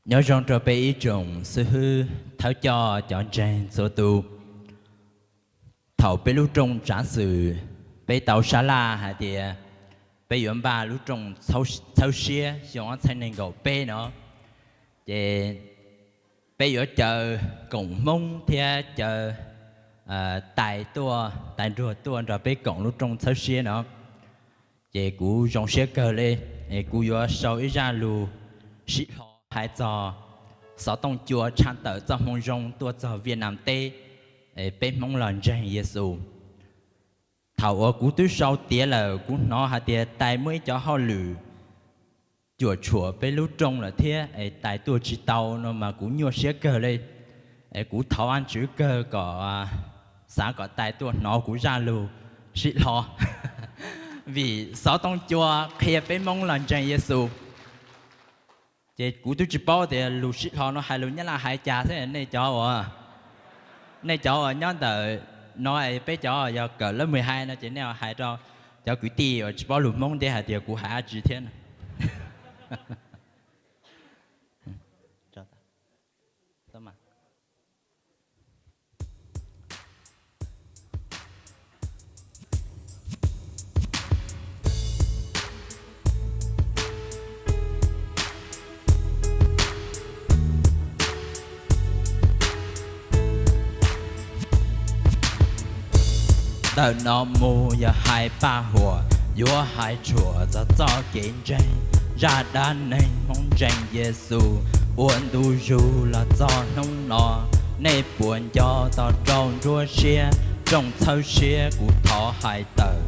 Nyob zoo rau peb ib tsoom xib hwb thawj coj cov ntseeg txhua tus. Thaum peb lub rooj tsav xwm, peb tau sab laj hais tias peb yuav npaj lub rooj txhawb siab xyoo ob txhiab nees nkaum peb no, ces peb yuav caw koom Hmoob thiab caw tais tuaj, tais nruag tuaj nrog peb koom lub rooj txhawb siab no. Ces kuv zoo siab kawg li, kuv yuav sau ib zaj lus sib hlo hais txog xov tooj cua tshaj tawm txoj hmoo zoo tuaj txog Viaj Nam teb, peb Hmoob los ntseeg Yexus. Thaum uas kuv twb sau tiav lawm, kuv hnov hais tias tais muaj ib cov hauj lwm cuam tshuam peb lub rooj lawm thiab es tais tuaj tsis tau no mas kuv nyuaj siab kawg li. Es kuv thov Vajtswv kawg kom, xav kom tais tuaj hnov kuv zaj lus sib hlo, vim xov tooj cua qhia peb Hmoob los ntseeg Yexus. Ces kuv twb tsis paub tias lus sib hlo no hais lus Nyab Laj hais cas thiab. Nej cov uas, nej cov uas nyob ntawm no, peb cov yog kawm lab mười hai no ces nej hais rau cov kwv tij uas tsis paub lus Hmoob nteb hais tias kuv hais dab tsi thiab. Ntawm no mus yog hais paj huam, yuav hais tshuam txog txoj kev ntseeg. Zaj dab neeg Hmoob ntseeg Yexus uas ntu zus los txog hnub no, nej puas nco tau rau nruab siab. Rooj txhawb siab kuv thov hais tawm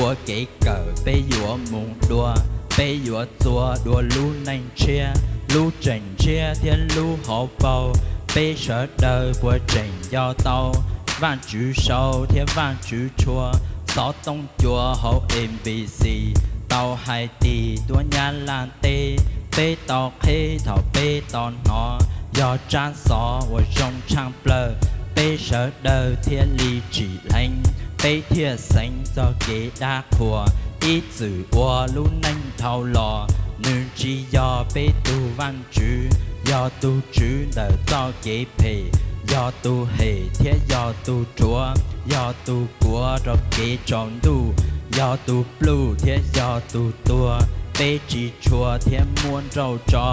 ua kev kawm peb yuav mus dua, peb yuav txua dua lub neej tshiab, lub tseem ntshiab thiab lub hauv paug. Peb sawv daws puas tseem nco tau Vajtswv sau thiab Vajtswv tshua xov tooj cua hauv M B C tau hais tis tuab Nyab Laj teb? Peb tau qheb thaum peb tau hnov, yog tsab xov uas zoo tshaaj plawg, peb sawv daws thiaj li tsim dleev, peb thiaj xeev txog kev dab qhuas. Ib txwm ua lub neej dhau los, nws tsis yog peb tug Vajtswv, yog tug tswv ntawm txoj kev phem, yog tug hem thiab yog tug rhuav, yog tug kuav rau kev tsaus ntuj, yog tug pluj thiab yog tug tuag. Peb tsis tshua thiab muab nrauj tso,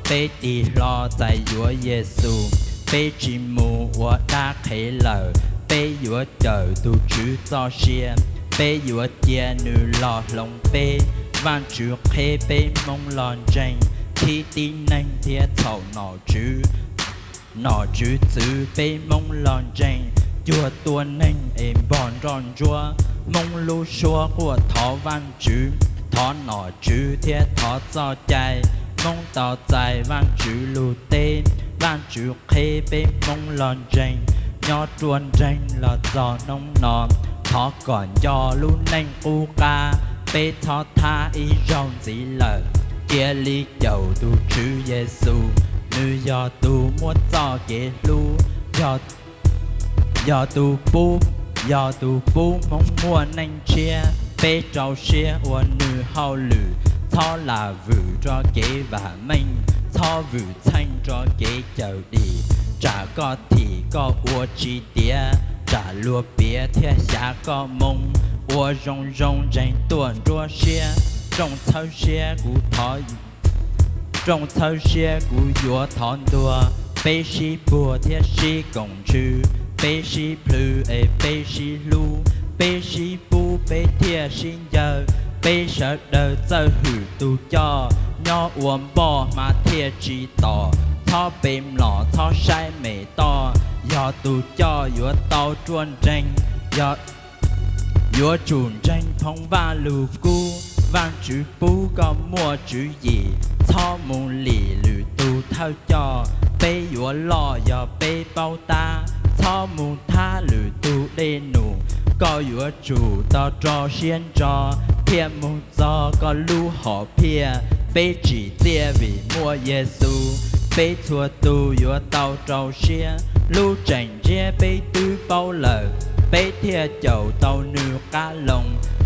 peb tig hlo txais yuav Yexus. Peb tsis mus ua dab qhev lawm, peb yuav cawm tus Tswv txoj sia, peb yuav cia nws los hloov peb. Vajtswv qheb peb Hmoob los ntseeg, thib tib neeg thiab txhaum nom tswv. Nom tswv txwv peb Hmoob los ntseeg, cuag tua neeg es npog nroj ntsuab. Hmoob lub suab quaj thov Vajtswv, thov nom tswv thiab thov txoj cai. Hmoob tau txais Vajtswv lug teb, Vajtswv qheb peb Hmoob los ntseeg. Nyob ruaj nreeg los txog hnub no, thov kom nco lub neej qub qab, peb txhob thab ib zaug ntxiv lawm. Cia li caum tus Tswv Yexus, nws yog tus muaj txoj kev hlub, yog, yog tus pub, yog tus pub Hmoob muaj neej tshiab. Peb rau siab ua nws hauj lwm, txhob lam vwm rau kev vam meej, txhob vwm txheej rau kev cawm dim. Tsam koj thim koj ua tsis tiav, tsam luag piav thiab xyav koj moo. Ua zoo zoo ntseeg tuaj nruab siab, rooj txhawb siab kuv thov, rooj txhawb siab kuv yuav thov ntuag. Peb sib puag thiab sib koom ntsws, peb sib plhws es peb sib hlub, peb sib pub peb thiaj sib ncawg. Peb sawv daws txawj hwm tus coj, nyob ua npoj hma thiaj tsis tom. Txhob pe mlom txhob saib mem toj, yog tus coj yuav tau ruaj nreeg, yog yuav tsum ntseeg thoob Vaj lug kub. Vajtswv pub koj muaj tswv yim, txhob mus lim lwm tus thawj coj. Peb yuav loj yog peb paub tab, txhob mus thab lwm tus dej num. Koj yuav tsum tau rau siab ntso, thiaj mus txog koj lub hom phiaj. Peb tsim txiaj vim muaj Yexus, peb txhua tus yuav tau rau siab. Lub tseem ntsiab peb twb paub lawm, peb thiaj caum tau nws qab loo.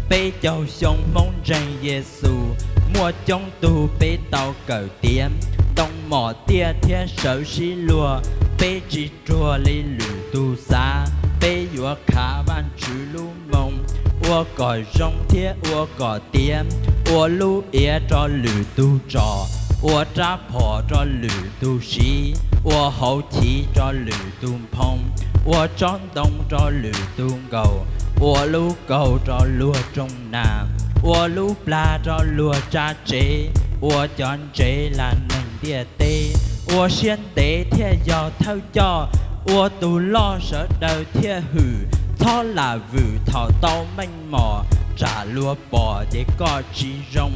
Peb caug xyoo Hmoob ntseeg Yexus, muaj coob tug peb tau kawm tiav. Ntoo mom tiaj thiab sawv sib luag, peb tsis ruag li lwm tus xav, peb yuav khav Vajtswv lub moo, ua kom zoo thiab ua kom tiav, ua lub iav rau lwm tus tsom, ua rab phom rau lwm tus siv, ua hauv chiv rau lwm tus nphoo, ua tsob ntoo rau lwm tus nkaus, ua lub kaug rau luag rooj nag, ua lub plag rau luag tsav tsev, ua cov ntsev lag neeg ntiaj teb, ua siab ntev thiaj yog thawj coj, ua tus loj sawv daws thiaj hwm, txhob lam vwm thaum tau meej mom, tsam luag pom ces koj tsis zoo,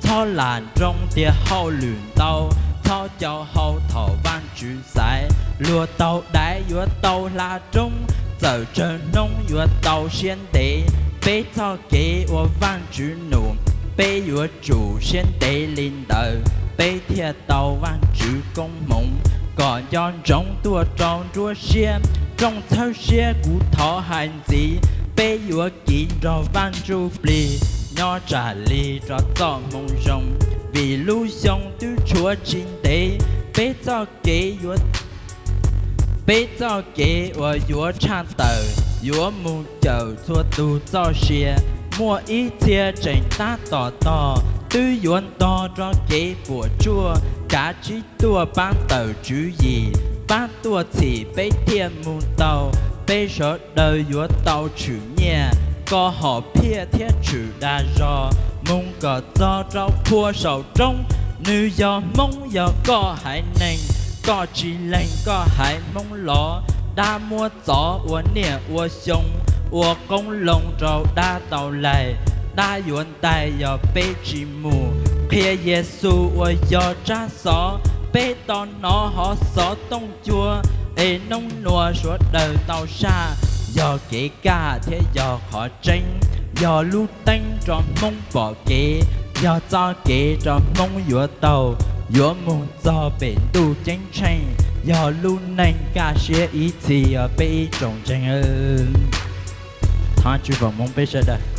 txhob lam nroo tias hauj lwm ntau, txhob cau hau thaum Vajtswv xaiv, luag taug daiv yuav tau hla roob, txawm tsawg hnub yuav tau siab ntev, peb txoj kev ua Vajtswv num, peb yuav tsum siab ntev li ntawd, peb thiaj tau Vajtswv koob hmoov, kom nco ntsoov tuaj rau nruab siab, rooj txhawb siab kuv thov hais ntxiv, peb yuav kiv nrog Vaj Ntsujplig, nyob tsam li rau txoj hmoo zoo, vim lub xyoo twb tshuav tsis ntev, peb txoj kev yuav peb txoj kev uas yuav tshaj tawm, yuav mus cawm txhua tus txoj sia, muaj ib txhia tseem tab tom tog, twb yuav ntog rau kev puas tsuaj, kav tsib tuaj pab tawm tswv yim, pab tuaj txhim peb thiaj mus tau, peb sawv daws yuav tau tshwm nyiaj, koj hom phiaj thiab tshwm dag zog, mus kom txog rau phua saum roob, nws yog Hmoob yog koj haiv neeg, koj tsis lees koj haiv Hmoob los, dab muab txov ua niaj ua xyoo, ua qoob loo rau dab tau laig, dab yuav ntais yog peb tsis mus, qhia Yexus uas yog tsab xov, peb tau hnov hov xov tooj cua, es noob nua sawv daws tau saj, yog kev kaj thiab yog qhov tseeb, yog lub teeb rau Hmoob pom kev, yog txoj kev rau Hmoob yuav taug, yuav mus txog pem ntuj ceeb tsheej, yog lub neej kaj siab ib txhis. Peb ib tsoom ntseeg, thov Vajtswv foom hmoov peb sawv daws.